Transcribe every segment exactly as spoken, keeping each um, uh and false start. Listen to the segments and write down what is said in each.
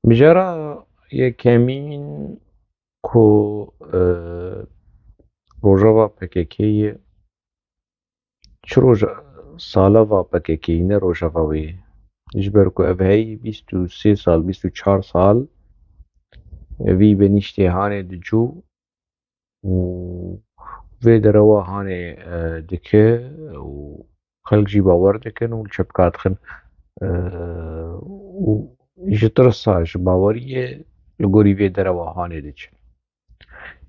Mijara yekemîn ku, e, rojeva P K K ye, çi roja, saleva P K K ne rojeva wê. Ji ber ku ev hey bîst û sê sal, bîst û çar sal, e, vî benîştê hanê dicû û vê derewa hanê, e, dike û xelk jî bawer dikin û li çepka dixin, e, û ji tirsa, ji baweriyê li gorî vê derewa hanê diçin.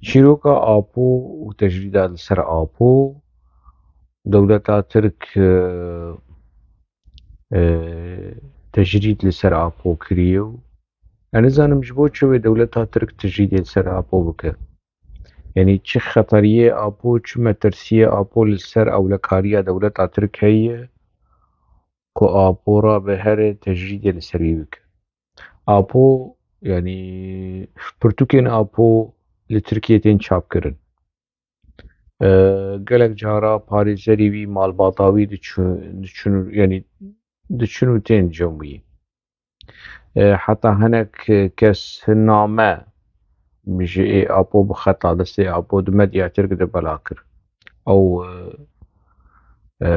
Çîroka Apo û tecrîda li ser Apo, dewleta Tirk, e, e, tecrîd li ser Apo kiriye û ez nizanim ji bo çi wê dewleta Tirk tecrîdê li ser Apo bike. Yanî çi xeteriyê Apo, çi metirsiyê Apo li ser ewlekariya dewleta Tirk heye ku Apo rabe here tecrîdê li ser wî bike. Apo, yanî pirtûkên Apo li Tirkiyê tên çapkirin. E, gelek cara parêzerî wî, malbata wî diçû-, diçûn, yanî diçûn û tên cem wî. E, heta hinek kes name ji ê Apo bi xeta destê Apo di medya Tirk de bela kir. Ew, e, e,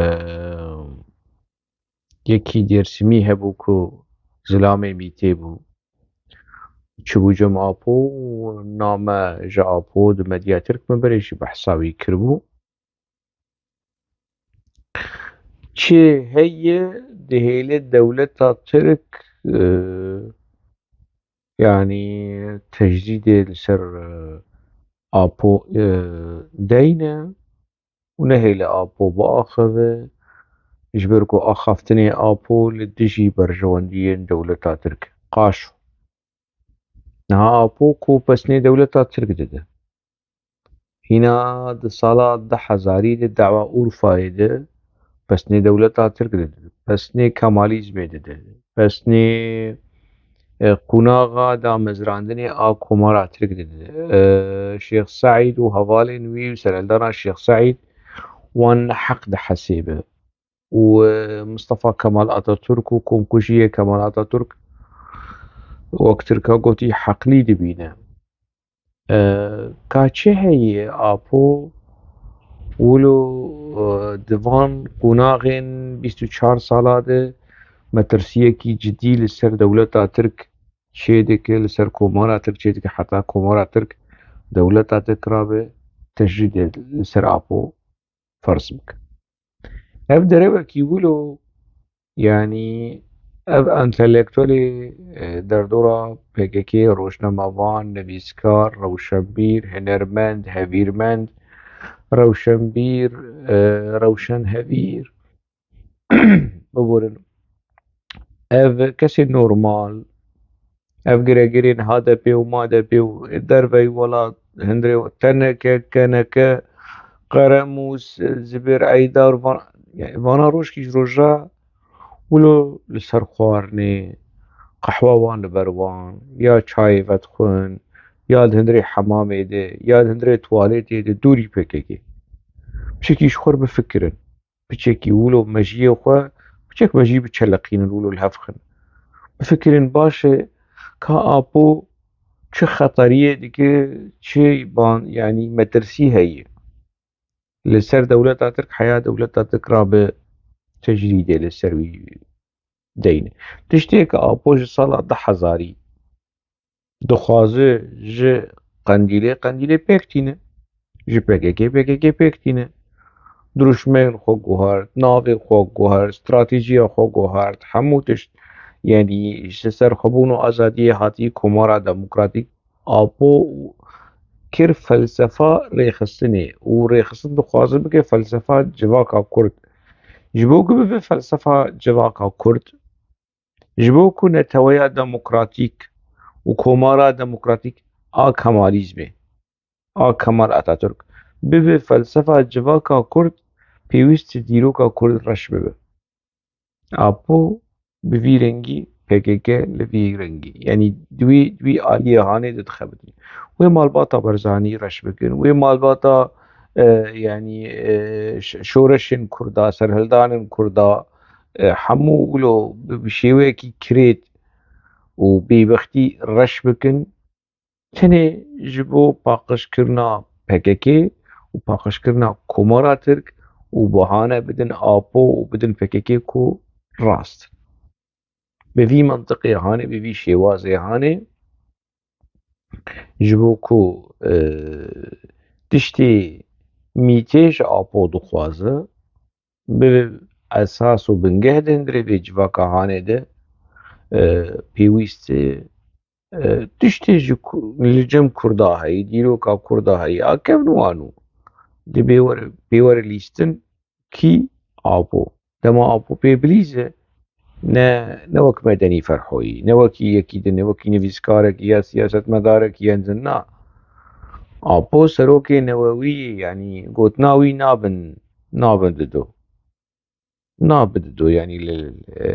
yekî Dêrsimî hebû ku zilamê mîtê bû. Çi bû cem Apo û name ji Apo di medya Tirk me berê jî behsa wî kiribû. Çi heye dihêle dewleta Tirk, e, yanî tecrîdê li ser, e, Apo, e, deyne û nehêle Apo biaxive, ji ber ku axaftinê Apo li dijî berjewendiyên dewleta Tirk qaş o. Niha Apo ku pesnê dewleta Tirk dide. Hîna di sala du hezarî de dawa Urfayê de pesnê dewleta Tirk dide. Pesnê Kemalîzmê dide. Pesnê, e, qunaxa damezrandinê a Komara Tirk dide. E, Şêx Seîd û hevalên wî û sereldana Şêx Seîd wan neheq dihesêbe. Û, e, Mustafa Kemal Atatürk û komkujiyê Kemal Atatürk wek Tirka gotî heqlî dibîne. E, ka çi heye Apo wilo, e, di van qunaxên bîst û çar sala de metirsiyekî cidî li ser dewleta Tirk çêdike, li ser Komara Tirk çêdike, heta Komara Tirk dewleta Tirk rabe tecrîdê li ser Apo ferz bike. Ev derewekî wilo, yanî ev entelektuelê, e, derdora P K K, rojnamevan, nivîskar, rewşenbîr, hunermend, hevîrmend, rewşenbîr, e, rewşenhevîr, biborin. Ev kesê normal, ev giregirên H D P û M D P û derveyî welat, hundirê T N K, K N K, Qeremûs, Zibêr Eydar, van, yani vana rojkî ji roja wilo li ser xwarinê, qehwa wan li ber wan, ya çayê vedixwin, ya di hundirê hemamê de, ya di hundirê tuwaletê de, dûrî P K K. Piçekî ji xwe re bifikirin. Piçekî wilo mejiyê xwe, piçek mejî biçeleqînin, wilo li hev xin. Bifikirin, baş e, ka Apo çi xeteriyê dike, çi ban, yanî metirsî heye. Li ser dewleta Tirk, heya dewleta Tirk rabe tecrîdê li ser wî deyne. Tiştê ku Apo ji sala du hezarî dixwaze ji Qendîlê, Qendîlê pêk tîne. Ji P K K, P K K pêk tîne. Dirûşmeyên xwe guhert, navê xwe guhert, stratejiya xwe guhert, hemû tişt, yanî ji ser xwebûn û azadiyê hatî Komara Demokratîk, Apo kir felsefa rêxistinê û rêxistin dixwaze bike felsefa civaka Kurd. Ji bo ku bibe felsefa civaka Kurd, ji bo ku neteweya demokratîk û Komara Demokratîk a Kemalîzmê, a Kemal Atatürk, bibe felsefa civaka Kurd, pêwîst dîroka Kurd reş bibe. Apo bi vî rengî, P K K li vî rengî. Yanî di wî, di wî aliyê hanê de dixebitîne. Wê malbata Barzanî reş bikin, wê malbata, e, yanî, e, ş-, şoreşên Kurda, serhildanên Kurda, e, hemû wilo bi, bi şêweyekî kirêt û bêbextî reş bikin, tenê ji bo paqijkirina P K K û paqijkirina Komara Tirk û bahane bidin Apo û bidin P K K ku rast. Bi vî mentiqê hanê, bi vî şêwazê hanê, ji bo ku, e, tiştê mîtê ji Apo dixwaze, bi esas û bingeh di hundirê vê civaka hanê de, e, pêwîst, e, tiştê ji ku-, li cem Kurda heyî, dîroka Kurda heyî, a kevn wan û dibê were, pê were lîstin kî Apo. Dema Apo pê bilîze, ne, ne wek Medenî Ferhoyî, ne wekî yekî din, ne wekî nivîskarekî ya siyasetmedarekî yên din, na. Apo serokê newewî ye, yanî gotina wî nabin, nabin dido. Nabin dido, yanî li, e,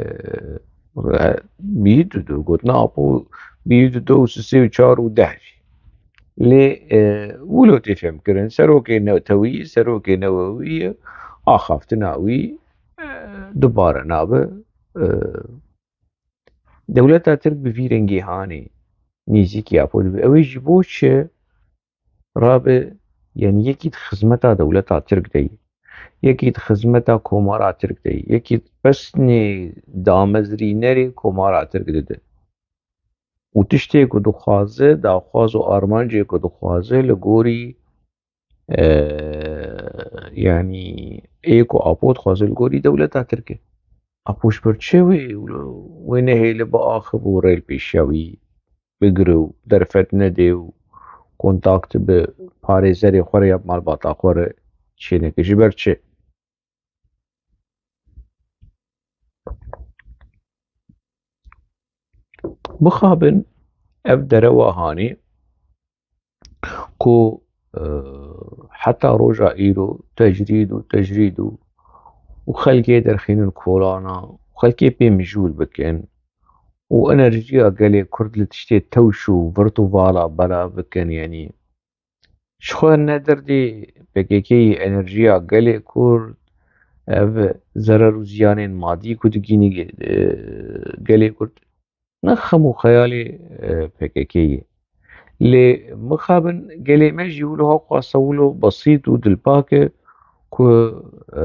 bî dido, gotina Apo bî dido û sisê û çar û deh jî. Lê, e, wilo tê fêmkirin, serokê netewî, serokê newewî, axaftina wî, e, dubare nabe. E, dewleta Tirk bi vî rengî hanê nêzîkî Apo dibe. Ew ê ji bo çi rabe, yanî yekî di xizmeta dewleta Tirk de ye. Yekî di xizmeta Komara Tirk de ye. Yekî pesnê damezrînerê Komara Tirk dide. Û tiştê ku dixwaze, daxwaz û armancê ku dixwaze li gorî, e, yanî ê ku Apo dixwaze li gorî dewleta Tirk e. Apo ji ber çi wê, wê nehêle biaxivî û rê li pêşiya wî bigire û derfet nede û kontakt bi parêzerê xwe re ya bi malbata xwe re çêneke? Ji ber çi? Mixabin ev derewa hanê ku, e, heta roja îro tecrîd û tecrîd û, û xelkê derxînin kolana û xelkê pê mijûl bikin û enerjiya gelê Kurd li tiştê tewş û virt û vala bela bikin, yanî ji xwe ne derdê P K K yê, enerjiya gelê Kurd, ev zerer û ziyanên madî ku digînî, e, gelê Kurd, ne xem û xeyalê, e, P K K yê. Lê mixabin gelê me jî wilo hewqasa wilo besît û dilpak e ku, e,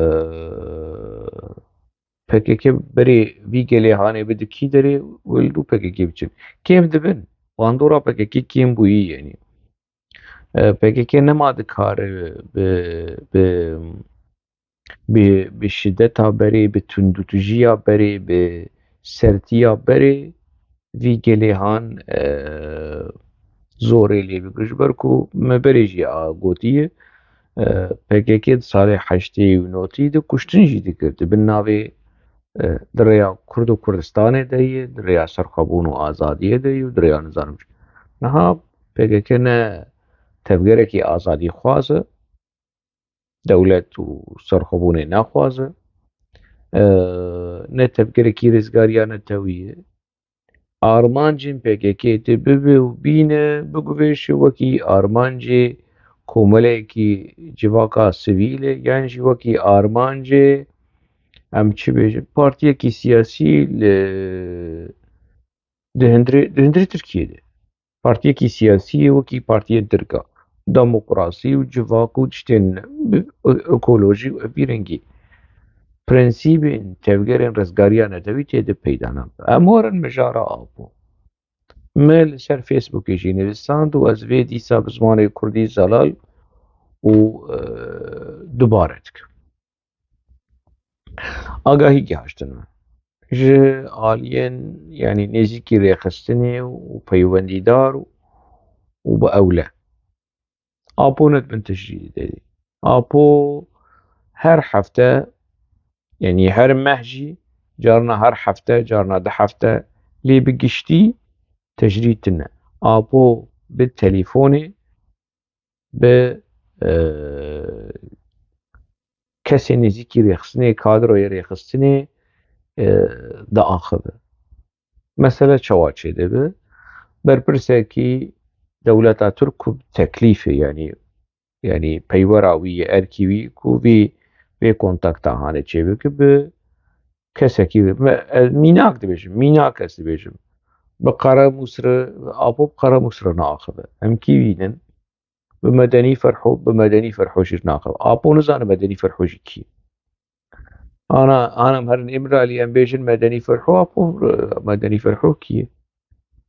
P K K berê vî gelê hanê bide kî derê û li dû P K K biçin. Kêm dibin. Bandora P K K kêm bûyî, yanî. E, P K K nema dikare bi, bi, bi, bi şideta berê, bi tundûtijiya berê, bi sertiya berê vî gelê han, e, zorê lê bigire. Ji ber ku me berê jî a gotiye, e, P K K di salê heştê û notî de kuştin jî dikir. Di bin navê, e, di rêya Kurd û Kurdistanê de ye, di rêya serxwebûn û azadiyê de ye û di rêya nizanim çi. Niha P K K ne tevgerekî azadîxwaz e, dewlet û serxwebûnê naxwaze, e, ne tevgerekî rizgariya netewî ye. Armancên P K K tê bibe û bîne, biguvêşe wekî armancê komeleyekî civaka sivîl e, yan jî wekî armancê, em çi bêjin, partiyekî siyasî li, di hundirê, di hundirê Tirkiyê de. Partiyekî siyasî ye wekî partiyên Tirka. Demokrasî û civak û tiştên bi-, ekolojî û evî rengî. Prensîbên tevgerên rizgariya netewî tê de peyda nabe. Em werin mijara Apo. Me li ser Facebookê jî nivîsand û ez vê dîsa bi zimanê kurdî zelal û, e, dubare dikim. Agahî gihaştin me. Ji aliyên, yanî nêzîkî rêxistinê û peywendîdar û bi ewle. Apo ne dibin tijrîdê. Apo her hefte, yanî her meh jî, carna her hefte, carna du hefte, lê bi giştî tijrîd tine. Apo bi telîfonê, bi, e, kesê nêzîkî rêxistinê, kadroyê rêxistinê, e, diaxive. Mesele çawa çêdibe? Berpirsekî dewleta Tirk ku teklîfê, yanî, yanî peywera wî yê, erkî wî ku vî, vê kontakta hanê çêbike, bi kesekî, me, ez mînak dibêjim, mînak ez dibêjim. bi Qeremusre, Apo bi Qeremusre naaxive. Em kî bînin? Bi Medenî Ferho, bi Medenî Ferho jî naxive. Apo nizane Medenî Ferho jî kî ye. Ana, ana em herin Îmralî, em bêjin Medenî Ferho, Apo, e, Medenî Ferho kî ye?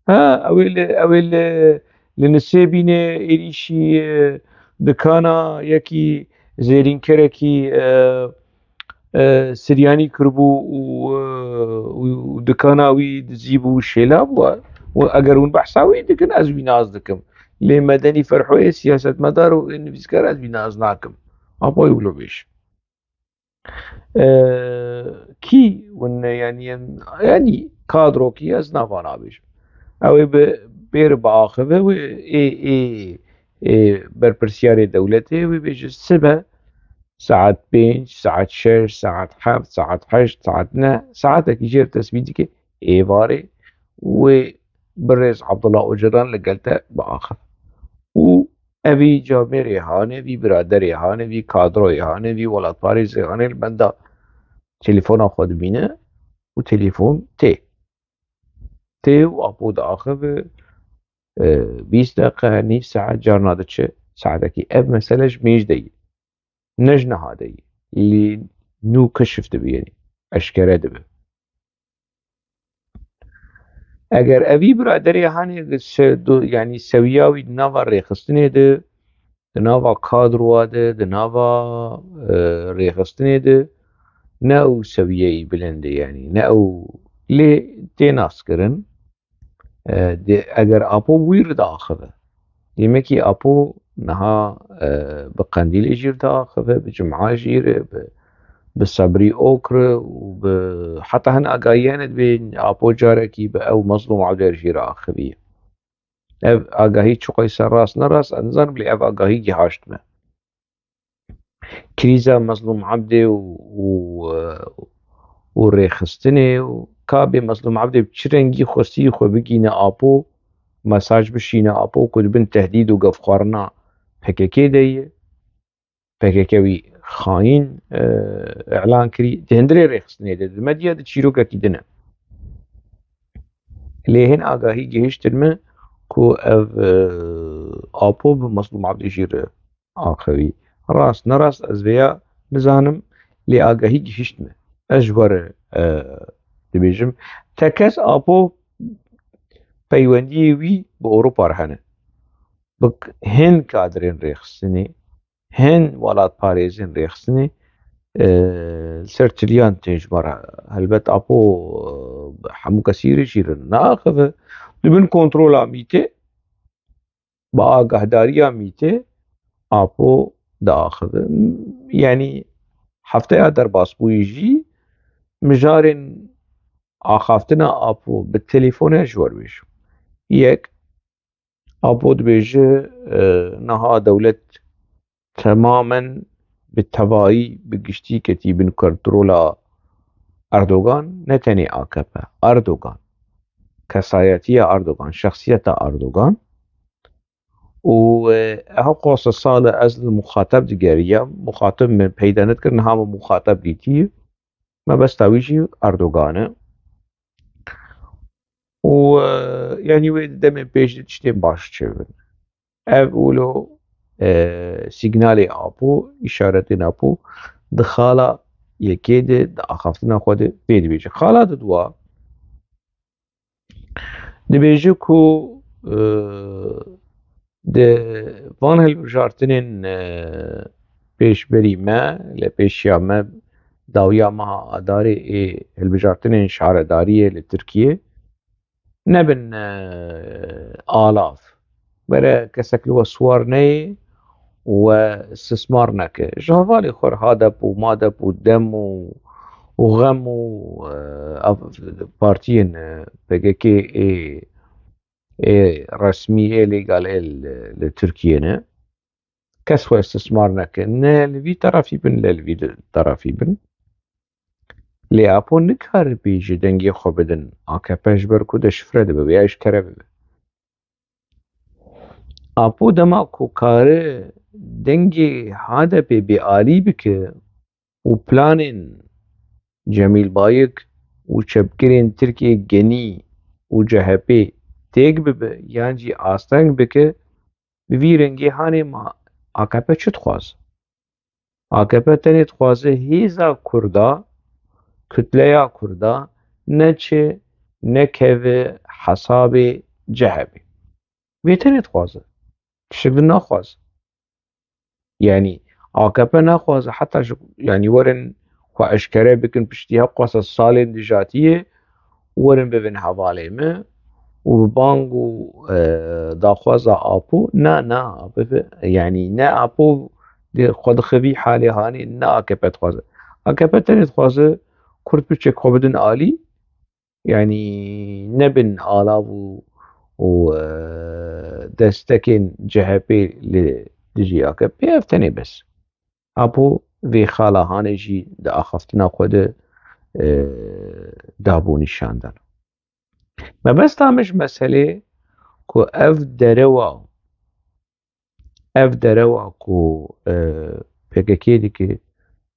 Ha, ew ê li, ew ê li, li Nisêbînê êrîşî, e, dikana yekî zêrînkerekî, e, e, Siryanî kiribû û, e, û dikana wî dizîbû û şêla bû. Û eger hûn behsa wî dikin, ez wî nas dikim. Lê Medenî Ferhoyê siyasetmedar û nivîskar ez wî nas nakim. Apoyê wilo bêj. E, kî win, yanî, em, yanî kadrokî ez nava nabêjim. Ew ê bi, bêre biaxive wê ê, ê, ê berpirsiyarê dewletê wê bêje sibe saet pênc, saet şeş, saet heft, saet heşt, saet neh, saetekî jêr tesbî dike êvarê wê birêz Abdullah Ocalan li gel te biaxive. Û evî camêrê hane, vî biraderê hane, vî kadroyê hane, vî welatparêzê hane li benda telefona xwe dibîne û telefon tê. Tê û Apo diaxive, e, bîst deqe, nîv saet, carna diçe saetekî. Ev mesele ji mêj de ye. Ne ji niha de ye. Lê nû keşif dibe, yanî eşkere dibe. Eger evî biraderê hanê se-, do-, yanî sewiya wî di nava rêxistinê de, di nava kadrowa de, di nava, e, rêxistinê de ne ew sewiyeyî bilind e, yanî ne ew lê tê naskirin. E, de, eger Apo wî re diaxive, demekî Apo niha, e, bi Qendîlê jî re diaxive, bi Cuma jî re, bi, bi Sebrî Ok re û bi heta hin agahiyane dibê Apo carekî bi ew Mezlûm Ebdê re jî re axiviye. Ev agahî çiqasî rast ne rast, ez nizanim, lê ev agahî gihaşt me. Krîza Mezlûm Ebdê û, û, û rêxistinê û ka bê Mezlûm Ebdê bi çi rengî xwestî xwe bigîne Apo, mesaj bişîne Apo ku di bin tehdîd û gefxwarina P K K de ye. P K K wî xayîn, e, îlan kirî. Di hundirê rêxistinê de, di medya de çîrokekî din e. Lê hin agahî gihiştin me ku ev, e, Apo bi Mezlûm Ebdê jî re axivî. Rast nerast ez vêya nizanim, lê agahî gihişt me. Ez ji we re, e, dibêjim. Tekez Apo peywendiyê wî bi Ewropa re hene. Bi k-, hin kadrên rêxistinê, hin welatparêzên rêxistinê, e, li ser tiliyan tên ji me re. Helbet Apo, e, hemû kesî re jî re naaxive. Di bin kontrola mîtê, bi agahdariya mîtê Apo diaxive. Yanî hefteya derbasbûyî jî mijarên axaftina Apo bi telefon e ji we re bêjim. Yek, Apo dibêje, e, niha dewlet temamen bi tevayî, bi giştî ketî bin kontrola Erdogan, ne tenê A K P, Erdogan. Kesayetiya Erdogan, şexsiyeta Erdogan. Û, e, eha qose sal e ez li muxateb digeriyam, muxateb min peyda nedikir, niha min muxateb dîtiye. Mebesta wî jî Erdogan e. Û, e, yanî wê di demên pêş de tiştên baş çêbin. Ev wilo, e, sîgnalê Apo, îşaretên Apo di xala yekê de, di axaftina xwe de pê dibêje. Xala didwa dibêje ku, e, di van hilbijartinên, e, pêşberî me, li pêşiya me, dawiya meha Adarê ê hilbijartinên şaredariyê li Tirkiyê nebin, e, alav. Were kesek li we siwar neyê û we istismar neke. Ji hevalê xwe re HADEP û MADEP û DEM û, û ޣEM û, e, ev partiyên, e, P K K ê, ê resmî, ê legal ê li, li Tirkiyê ne. Kes we istismar neke. Ne li vî terefî bin, ne li vî terefî bin. Lê Apo nikare bêje dengê xwe bidin A K P ji ber ku deşifre dibe, ya eşkere bibe. Apo dema ku kare dengê HADEPê bêalî bike û planên Cemîl Bayik û çepgirên Tirkiyê genî û C H P têk bibe yan jî asteng bike, bi vî rengê hanê ma A K P çi dixwaze? A K P tenê dixwaze hêza Kurda, kutleya Kurda neçe, nekeve hesabê C H P. Vê tenê dixwaze. Tiştek din naxwaze. Yanî A K P naxwaze heta ji, yanî werin xwe eşkere bikin piştî hewqasa salên dijatiyê, werin bibin hevalê me û bi bang û, e, daxwaza Apo, na, na, bibe, yanî ne Apo dê xwe dixe vî halê hanê, ne A K P dixwaze. A K P tenê dixwaze Kurd piçek xwe bidin alî, yanî nebin alav û, û, e, destekên C H P li dijî A K P, ev tenê bes. Apo vê xala hanê jî di axaftina xwe de, e, dabû nîşandan. Mebesta min ji meselê ku ev derewa, ev derewa ku, e, P K K dike,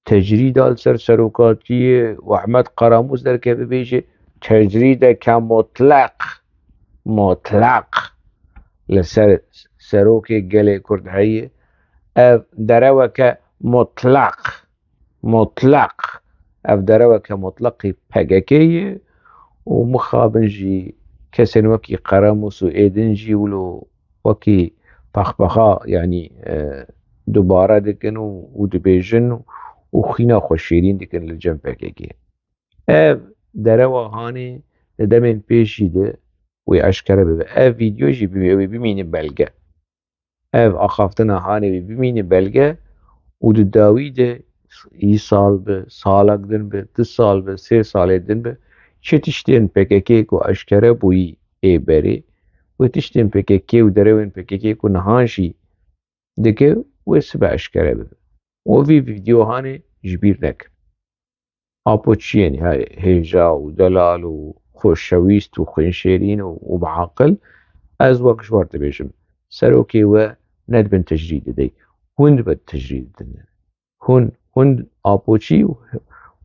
tecrîda li ser serokatiyê û Ehmed Qaramûs derkeve bêje, tecrîdeke mutlaq, mutlaq li ser serokê gelê Kurd heye. Ev dereweke mutlaq, mutlaq, ev dereweke mutlaqî P K K ye û mixabin jî kesên wekî Qaramûs û êdin jî wilo wekî pexpexa, yanî, e, dubare dikin û, û dibêjin û xîna xwe şêrîn dikin li cem P K K. Ev derewa hanê di demên pêşî de wê eşkere bibe. Ev vîdyo jî bi-, wê bimîne belge. Ev axaftina hanê wê bimîne belge û di dawî de îsal be, salek din be, du sal be, sê salê din be, çi tiştên P K K ku eşkere bûyî ê berê, wê tiştên P K K û derewên P K K ku niha jî dike, wê sibe eşkere bibe. Û vî vîdyo hanê ji bîr nekin. Apo çi yên he-, hêja û delal û xoşewîst û xwînşêrîn û, û biaqil, ez wek ji we re dibêjim, serokê we ne di bin tecrîdê de ye. Hûn di bin tecrîdê de ne. Hûn, hûn Apo çi û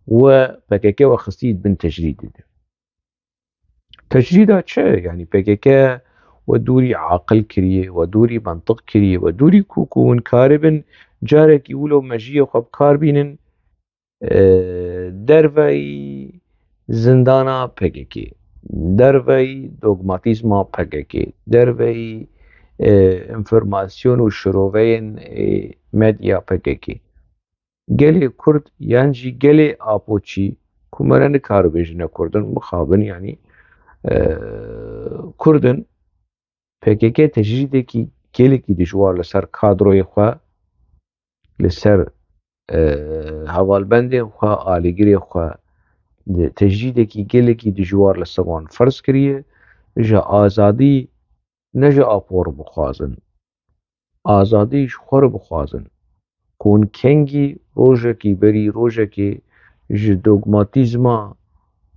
we P K K we xistî di bin tecrîdê de. Tecrîda çi? Yanî P K K we dûrî aqil kiriye, we dûrî mentiq kiriye, we dûrî ku, ku hûn karibin carekî wilo mejiyê xwe bi kar bînin, e, derveyî zindana P K K, derveyî dogmatîzma P K K, derveyî, e, înformasyon û şiroveyên, e, medya P K K. Gelê Kurd yan jî gelê Apoçî ku me re nikare bêjine Kurd in, mixabin, yanî, e, Kurd in, P K K tecrîdekî gelekî dijwar li ser kadroyê xwe, li ser, e, hevalbendên xwe, alîgirê xwe, di tecrîdekî gelekî dijwar li ser wan ferz kiriye. Ji azadî ne ji Apo re bixwazin. Azadî ji xwe re bixwazin. Ku hûn kengî rojekî berî rojekê ji dogmatîzma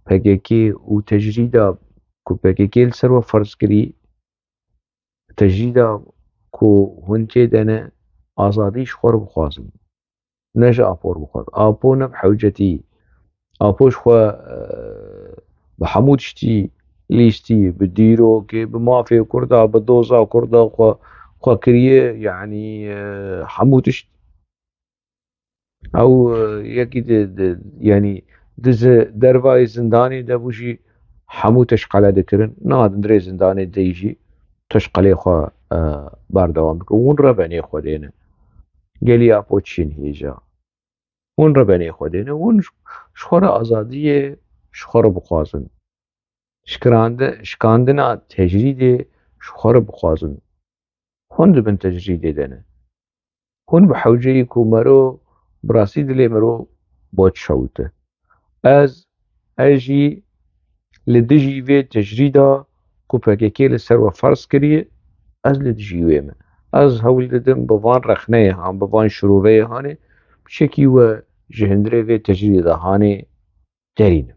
P K K û tecrîda ku P K K li ser we ferz kirî, tecrîda ku hûn tê de ne, azadî ji xwe re bixwazin. Ne ji Apo re bixwazin. Apo ne bi hewcetî. Apo ji xwe, e, bi hemû tiştî lîstî, bi dîrokê, bi mafê Kurda, bi doza Kurda xwe, xwe kiriye, yanî, e, hemû tişt. Ew, e, yekî di, di, yanî di zi-, dervayê zindanê de bû jî hemû tişt qele dikirin. Na, di ndirê zindanê de jî tişt qelê xwe, e, berdewam dikin. Hûn rebenê xwe dêne. Gelî Apo çin hêja. Hûn rebenê xwe dêne. Hûn ji, ji xwe re azadiyê ji xwe re bixwazin. Şikirandi-, şikandina tecrîdê ji xwe re bixwazin. Hûn di bin tecrîdê de ne. Hûn bi hewceyî ku mero, bi rastî dilê mero boç şewite. Ez, ez jî li dijî vê tecrîda ku P K K li ser we ferz kiriye, ez li dijî wê me. Ez hewl didim bi van rexneyê han, bi van şiroveyê hanê, piçekî we ji hundirê vê tecrîdê de hanê derînim.